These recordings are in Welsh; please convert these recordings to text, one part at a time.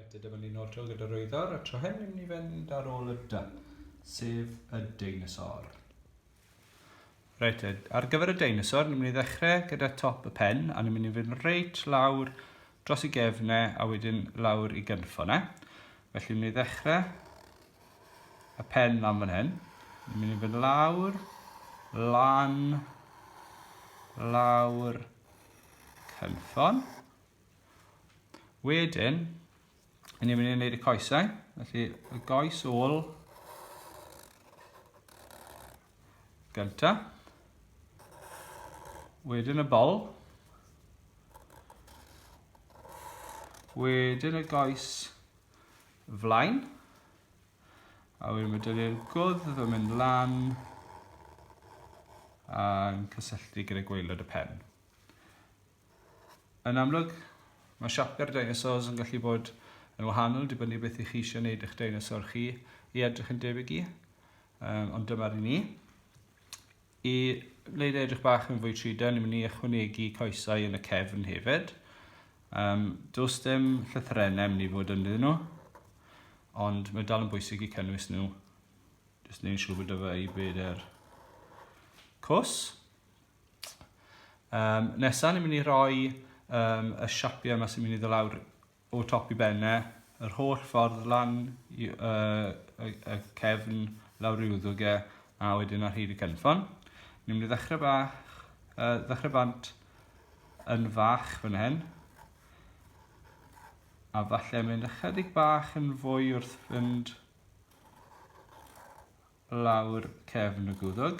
Reit, dyma ni nôl 'to gyda'r wyddor, a tro hyn ni'n mynd i fynd ar ôl y D, sef y deinosor. Reit, ar gyfer y deinosor, ni'n mynd i ddechrau gyda top y pen, a ni'n mynd i fynd reit lawr dros i gefnau a wedyn lawr i gynffon e. Felly ni'n mynd i ddechrau y pen lan fan hyn. Ni'n mynd i fynd lawr, lan, lawr, cynffon. Wedyn, ni'n mynd i wneud y coesau. Felly, y goes ôl gynta. Wedyn y bol. Wedyn y goes flaen. A wedyn mae dylu'r gwddf yn mynd lan a'n cysylltu gyda gwaelod y pen. Yn amlwg, mae siapau'r dinosaurs yn gallu bod yn wahanol, dibynnu beth i chi eisiau gwneud eich dinosaur chi i edrych yn debyg i. Um, ond dyma'r un ni. I wneud e edrych bach yn fwy trudan, ni'n mynd i ychwanegu coesau yn y cefn hefyd. Um, does dim llythrennau mynd i fod ynddyn nhw, ond mae dal yn bwysig i cynnwys nhw. Jyst wneud siŵr bod dyfa i bedair cws. Um, nesa, ni'n mynd i roi um, y siapiau yma sy'n mynd i ddod lawr o top i benne, yr holl ffordd lan i, uh, y, y cefn, lawr i wddwg e, a wedyn ar hyd y cynffon. Ni'n mynd i ddechrau bach, uh, ddechrau bant yn fach fan hyn. A falle mynd ychydig bach yn fwy wrth fynd lawr cefn y gwddwg.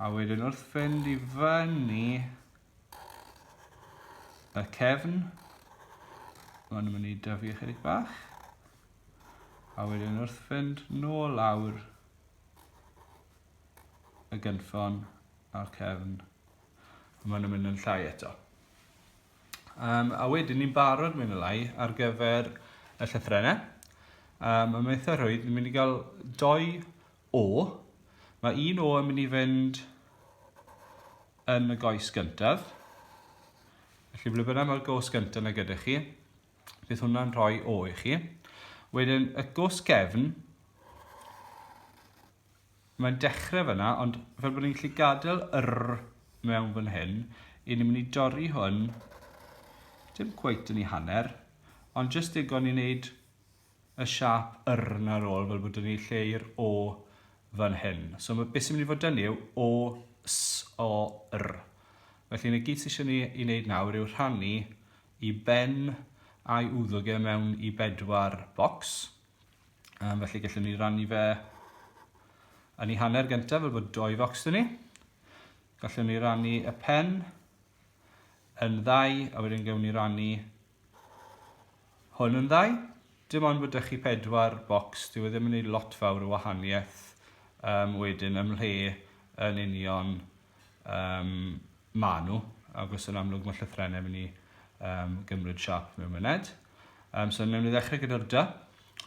A wedyn wrth fynd i fyny y cefn, maen nhw'n mynd i dyfu ychydig bach. A wedyn wrth fynd nôl lawr y gynffon a'r cefn, maen nhw'n mynd yn llai eto. Um, a wedyn ni'n barod mwy neu lai ar gyfer y llythrennau. Um, mae'n eitha rhwydd, ni'n mynd i gael doi O. Mae un O yn mynd i fynd yn y goes gyntaf. Felly ble bynnag mae'r goes gyntaf yna gyda chi, bydd hwnna'n rhoi O i chi. Wedyn y goes gefn, mae'n dechrau fyna, ond fel bod ni'n gallu gadael yr mewn fan hyn, i ni'n mynd i dorri hwn, dim cweit yn ei hanner, ond jyst digon i wneud y siâp yr 'na ar ôl fel bod 'da ni lle i'r o fan hyn. So mae beth sy'n mynd i fod 'da ni yw o, s, o, r. Felly na gyd sydd eisiau ni i wneud nawr yw rhannu i ben a'i wddwg e mewn i bedwar bocs. Um, felly gallwn ni rannu fe yn ei hanner gyntaf fel bod doi focs 'da ni. Gallwn ni rannu y pen yn ddau a wedyn gawn ni rannu Hwn yn ddau. Dim ond bod 'da chi pedwar bocs, dyw e ddim yn gwneud lot fawr o wahaniaeth um, wedyn ym mhle yn union um, ma nhw, ac yn amlwg mae llythrennau mynd i um, gymryd siap mewn myned. Um, so newn ni ddechrau gyda'r dy.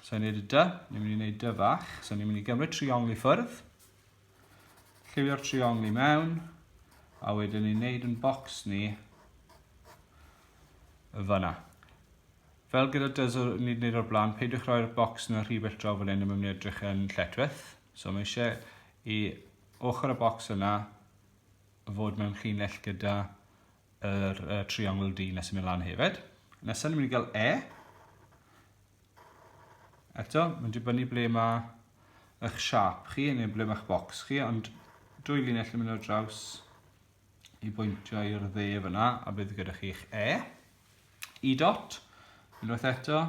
So ni'n gwneud y dy, ni'n mynd i wneud dy fach. So ni'n mynd i gymryd triongl i ffwrdd, lliwio'r triongl i mewn, a wedyn ni'n gwneud yn bocs ni Fan'na. Fel gyda does o ni wedi gwneud o'r blaen, peidiwch rhoi'r bocs yna rhy bell draw fan hyn, mae'n mynd i edrych yn lletchwith. So mae eisiau i ochr y bocs yna fod mewn llinell gyda yr uh, triongl D nes sy'n mynd lan hefyd. Nesaf ni'n mynd i gael E. Eto, mae'n dibynnu ble mae eich siap chi neu ble mae'ch bocs chi, ond dwy linell yn mynd ar draws i bwyntio i'r dde fyna a bydd gyda chi'ch E. I dot, unwaith eto,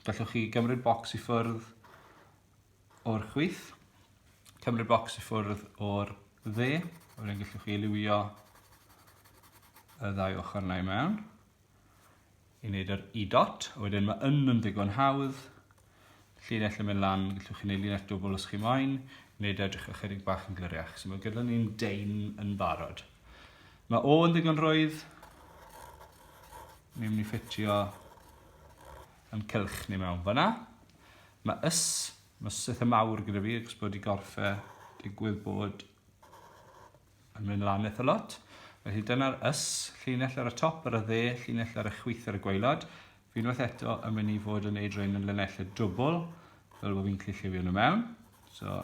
gallwch chi gymryd bocs i ffwrdd o'r chwith, cymryd bocs i ffwrdd o'r dde, a wedyn gallwch chi liwio y ddau ochr yna i mewn. i wneud yr i dot, a wedyn mae yn yn ddigon hawdd, llinell yn mynd lan, gallwch chi wneud linell dwbl os chi moyn, wneud edrych ychydig bach yn gliriach. So mae gyda ni'n dein yn barod. Mae o yn ddigon rwydd, ni'n mynd i ffitio yn cylch ni mewn fyna. Mae ys, mae ys eitha mawr gyda fi, achos bod i gorffe digwydd bod yn mynd lan eitha lot. Felly dyna'r ys, llinell ar y top ar y dde, llinell ar y chwith ar y gwaelod. Fi unwaith eto yn mynd i fod yn neud rhain yn linellau dwbl, fel bod fi'n gallu lliwio nhw mewn. So,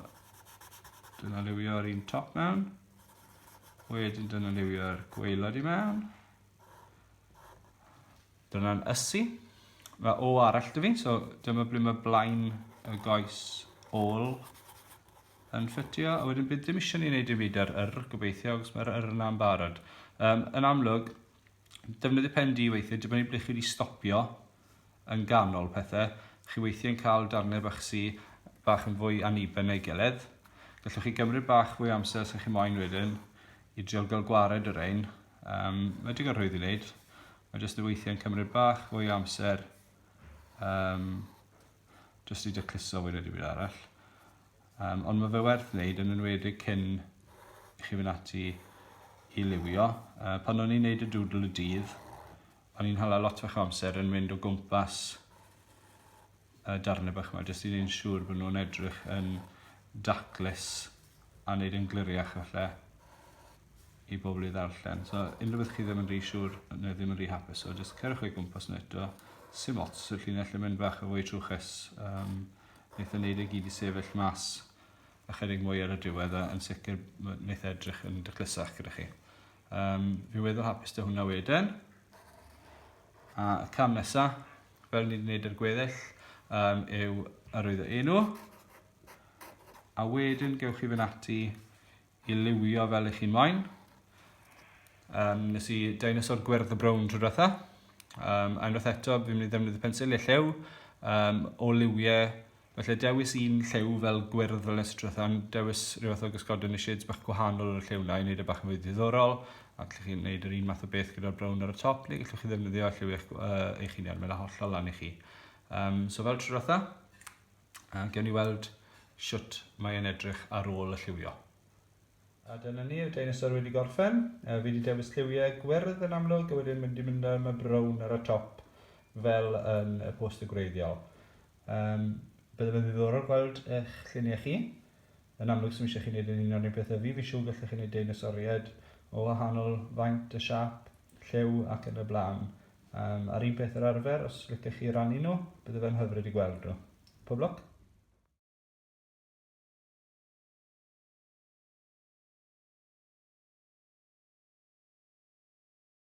dyna liwio'r un top mewn. Wedyn dyna liwio'r gwaelod i mewn. Dyna'n ysu. Mae O arall dy fi, so dyma ble mae blaen y goes ôl yn ffitio. A wedyn bydd ddim eisiau ni wneud dim byd ar yr, gobeithio, achos mae'r yr yna'n barod. Um, yn amlwg, defnyddio pen di weithiau, dibynnu ble chi wedi stopio yn ganol pethau, chi weithiau'n cael darnau bach sy bach yn fwy anniben na'i gilydd. Gallwch chi gymryd bach fwy o amser os ych chi moyn wedyn i drio gael gwared y rein. Um, mae digon rhwydd i wneud. Mae jyst y weithiau'n cymryd bach fwy o amser um, jyst i dacluso fwy na dim byd arall. Um, ond mae fe werth wneud yn enwedig cyn i chi fynd ati i liwio. Uh, pan o'n i'n neud y doodle y dydd, o'n i'n hala lot fach o amser yn mynd o gwmpas y darnau bach yma, jyst i wneud yn siŵr bod nhw'n edrych yn daclus a wneud yn gliriach falle i bobl i ddarllen. So, unrhyw beth chi ddim yn rhy siŵr neu ddim yn rhy hapus, so just cerwch o'i gwmpas nhw eto. Sim ots, yw'r llinell yn mynd bach o fwy trwchus. Um, wneith e wneud e gyd i sefyll mas ychydig mwy ar y diwedd a yn sicr wneith e edrych yn daclusach gyda chi. Um, fi'n weddol hapus dy hwnna wedyn. A y cam nesa, fel ni wedi gwneud ar gweddill, um, yw arwyddo enw. A wedyn gewch chi fynd ati i liwio fel ych chi'n moyn. Um, nes i dinosaur gwyrdd y brown tro diwetha. Um, a unwaith eto, fi'n mynd i ddefnyddio pensiliau lliw um, o liwiau. Felly dewis un lliw fel gwyrdd fel nes i tro diwetha, ond dewis rhyw fath o gysgodyn neu shades bach gwahanol o'r lliw na i wneud e bach yn fwy diddorol. A gallwch chi wneud yr un math o beth gyda'r brown ar y top, neu gallwch chi ddefnyddio lliw eich, uh, eich hunan, mae'n hollol lan i chi. Um, so fel tro diwetha, a gewn ni weld shwt mae'n edrych ar ôl y lliwio. A dyna ni, y dinosaur wedi gorffen. Uh, fi wedi dewis lliwiau gwyrdd yn amlwg, a wedyn mynd i mynd am y brown ar y top fel yn y post y gwreiddiol. Um, bydde fe'n ddiddorol gweld eich lluniau chi. Yn amlwg, sy'n eisiau chi wneud yn union un peth â fi. Fi'n siŵr gallech chi wneud deinosoriaid o wahanol faint a siap, lliw ac yn y blaen. Um, a'r un peth yr arfer, os licech chi rannu nhw, bydde fe'n hyfryd i gweld nhw. Pob lwc!